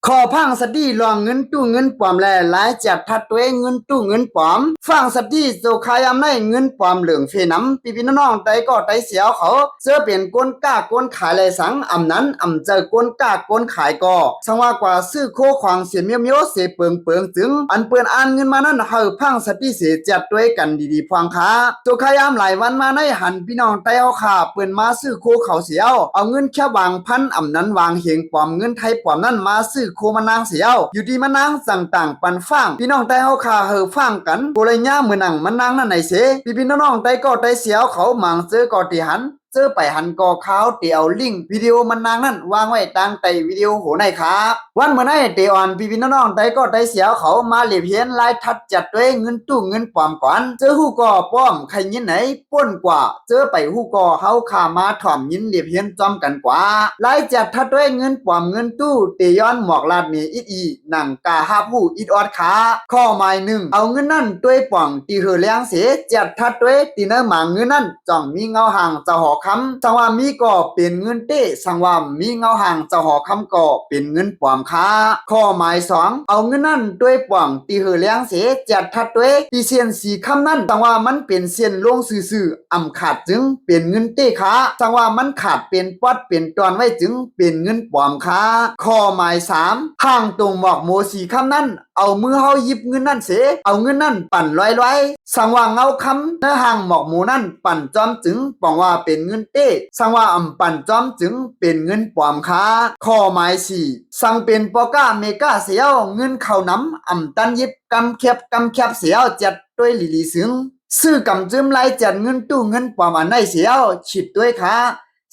ຂໍຟັງສະຕິລອງເງິນຕູ້ເງິນປອມ ແລະ ລາຍແຈດທັດດ້ວຍເງິນຕູ້ເງິນປອມ. ຟັງສະຕິ ໂຈຄາຍາມໃນເງິນປອມເຫຼືອງເຟນຳ ພີ່ໆນ້ອງໆໄຕກໍໄຕສຽວເຂົາ ເຈີເປັນກົນຄ້າກົນຂາຍແລະສັງ ອຳນັ້ນອຳເຈີກົນຄ້າກົນຂາຍກໍ ສັງວ່າກວ່າຊື້ໂຄຂອງເສມຽວໆ ເສເປິງໆ ຈຶ່ງ ອັນເພິ່ນອ່ານເງິນມານັ້ນ ໃຫ້ຟັງສະຕິເສ ແຈດດ້ວຍກັນດີໆພວງຄ່າ. ໂຈຄາຍາມຫຼາຍວັນມາໃນ ຫັນພີ່ນ້ອງໄຕເຮົາຂ້າ ເພິ່ນມາຊື້ໂຄເຂົາສຽວ ເອົາເງິນແຄບວາງພັນ ອຳນັ້ນວາງເຮງປອມ ເງິນໄທປອມນັ້ນ ມາຊື້ໂຄມະນາງສຽວ ຢູ່ທີ່ມະນາງຈັ່ງຕ່າງປັນຟັງ ພີ່ນ້ອງໄຕເຮົາຂ້າ ໃຫ້ຟັງກັນ ກໍລະຍາມມື້ນັງມະນາງນັ້ນໃນເສ ພີ່ໆນ້ອງໆໄຕກໍໄຕສຽວເຂົາ ມາງເຈີກໍທີ່ຫັນ ເຈີໄປຫັນກໍ ຂ້າເຮົາເຕເອົາລິ້ງວິດີໂອມັນນາງນັ້ນ ວາງໄວ້ຕາງໃຕ້ວິດີໂອໂຫໃນຄ່າ. ວັນມື້ໃນເຕອອນ ພີ່ໆນ້ອງໆໄຕກໍໄຕສຽວເຂົາ ມາລຽບຮຽນລາຍທັດແຈດດ້ວຍເງິນຕູ້ເງິນປອມກ່ອນ. ເຈີຮູ້ກໍປ້ອມ ໃຄຍິນໃນ ປ່ນກວ່າ ເຈີໄປຮູ້ກໍ ເຮົາຂ້າມາຖອມຍິນລຽບຮຽນພ້ອມກັນກວ່າ. ລາຍແຈດທັດດ້ວຍເງິນປອມເງິນຕູ້ ເຕຍ້ອນໝອກລາດເນອິດອີ ໜັງກາຮັບຮູ້ອິດອອດຄ່າ. ຂໍ້ໝາຍໜຶ່ງ ເອົາເງິນນັ້ນດ້ວຍປ່ອງ ທີ່ເຫີແລງເສ ແຈດທັດດ້ວຍ ທີ່ເນີໝາງເງິນນັ້ນ ຈ່ອງມີເງົາຮ່າງເຈົ້າຫໍຄຳ ສັງວ່າມີກໍເປັນເງິນເຕ້ ສັງວ່າມີເງົາຮ່າງເຈົ້າຫໍຄຳກໍເປັນເງິນປອມຄ່າ. ຂໍ້ໝາຍສອງ ເອົາເງິນນັ້ນດ້ວຍປ່ອງ ທີ່ເຫີແລງເສ ແຈດທັດດ້ວຍ ທີ່ເສັ້ນສີຄຳນັ້ນ ສັງວ່າມັນເປັນເສັ້ນລົງຊື່ໆ ອຳຂາດຈຶ່ງເປັນເງິນເຕ້ຄ່າ ສັງວ່າມັນຂາດເປັນປອດເປັນຕອນໄວ້ຈຶ່ງເປັນເງິນປອມຄ່າ. ຂໍ້ໝາຍສາມ ຮ່າງຕົງໝອກໂມສີຄຳນັ້ນ ເອົາມືເຮົາຫຍິບເງິນນັ້ນເສ ເອົາເງິນນັ້ນປັ່ນລອຍໆ ສັງວ່າເງົາຄຳໃນຮ່າງໝອກໂມນັ້ນປັ່ນຈ້ອມຈຶ່ງ ປອງວ່າເປັນເງິນເຕ້ ສັງວ່າອຳປັ່ນຈ້ອມຈຶ່ງເປັນເງິນປອມຄ່າ. ຂໍ້ໝາຍສີ່ ສັງເປັນພໍ່ຄ້າແມ່ຄ້າເສຍ ເອົາເງິນເຂົ້ານຳ ອຳຕັນຫຍິບກຳແຄບກຳແຄບເສ ເອົາແຈດດ້ວຍຫຼີໆຊຶງ ຊື່ກຳຈືມລາຍແຈດເງິນຕູ້ເງິນປອມອັນໃນເສ ເອົາຂີດດ້ວຍຄ່າ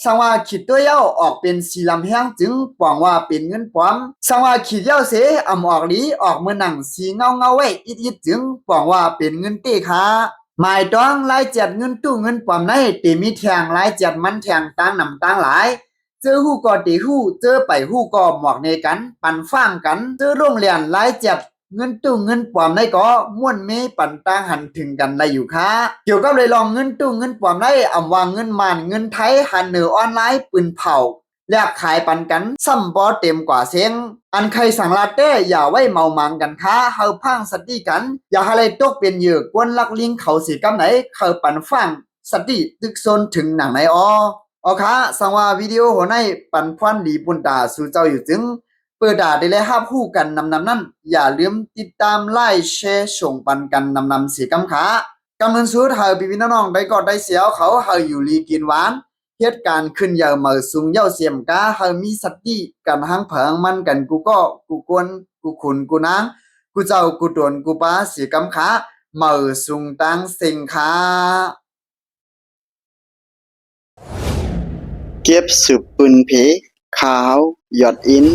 ສັງວ່າຂີດດ້ວຍເອົາອອກເປັນສີລຳແຮງຈຶ່ງ ປອງວ່າເປັນເງິນປອມ ສັງວ່າຂີດເອົາເສ ອຳອອກຫຼີ ອອກເມີໜັງສີເງົາໆໄວ້ອິດໆຈຶ່ງ ປອງວ່າເປັນເງິນເຕ້ຄ່າ. ໝາຍຕອງລາຍແຈດເງິນຕູ້ເງິນປອມໃນ ເຕມີແທ່ງລາຍແຈດມັນແທ່ງຕ່າງນຳຕ່າງຫຼາຍ ເຈີຮູ້ກໍເຕຮູ້ ເຈີໄປຮູ້ກໍໝອກເນກັນ ປັນຟັງກັນ ເຈີລົງແລ່ນລາຍແຈດ ເງິນຕູ້ເງິນປອມໃນກໍ ມ່ວນເມປັນຕ່າງຫັນເຖິງກັນໄດ້ຢູ່ຄ່າ. ກ່ຽວກັບເລື່ອງເງິນຕູ້ເງິນປອມໃນ ອຳວ່າເງິນມານເງິນໄທ ຫັນເໜີອອນລາຍປືນເຜົາ ແລກຂາຍປັນກັນ ຊ້ຳບໍ່ເຕັມກວ່າເຊັງ ອັນໃຄສັງລາດແຕ້ ຢ່າໄວ້ເມົາມັງກັນຄ່າ ໃຫ້ຟັງສະຕິກັນ ຢ່າໃຫ້ໄດ້ຕົກເປັນເຫຍື່ອກວນລັກລິງເຂົາເສຍກຳໃດ ໃຫ້ປັນຟັງສະຕິຕຶກຊົນເຖິງໜັງໃນອໍ. ອໍຄ່າ ສັງວ່າວິດີໂອຫົວໃນ ປັນຄວັນດີປຸນຕາສູ່ເຈົ້າຢູ່ຈຶ່ງ ເປີດຕາໄດ້ແລະຮັບຮູ້ກັນນຳໆນັ້ນ ຢ່າລືມຕິດຕາມ ໄລ ແຊ ສົ່ງປັນກັນນຳໆເສກຳຄ່າ. ກຳເງິນສຸດ ໃຫ້ພີ່ໆນ້ອງໆໄດ້ກໍໄດ້ສຽວເຂົາ ໃຫ້ຢູ່ດີກິນຫວານ ເຮັດການຂຶ້ນໃຫຍ່ເໝີສູງເຍົາເສມກາ ໃຫ້ມີສະຕິກັນ ຮັງໃຜຮັງມັນກັນກູ່ກໍ ກູ່ຄົນ ກູ່ຂຸນ ກູ່ນາງ ກູ່ເຈົ້າ ກູ່ຕົນ ກູ່ປາເສກຳຄ່າ ເໝີສູງຕ່າງເສັງຄ່າ. ເກັບສືບປືນເພ ຂ່າວ ຍອດອິນ.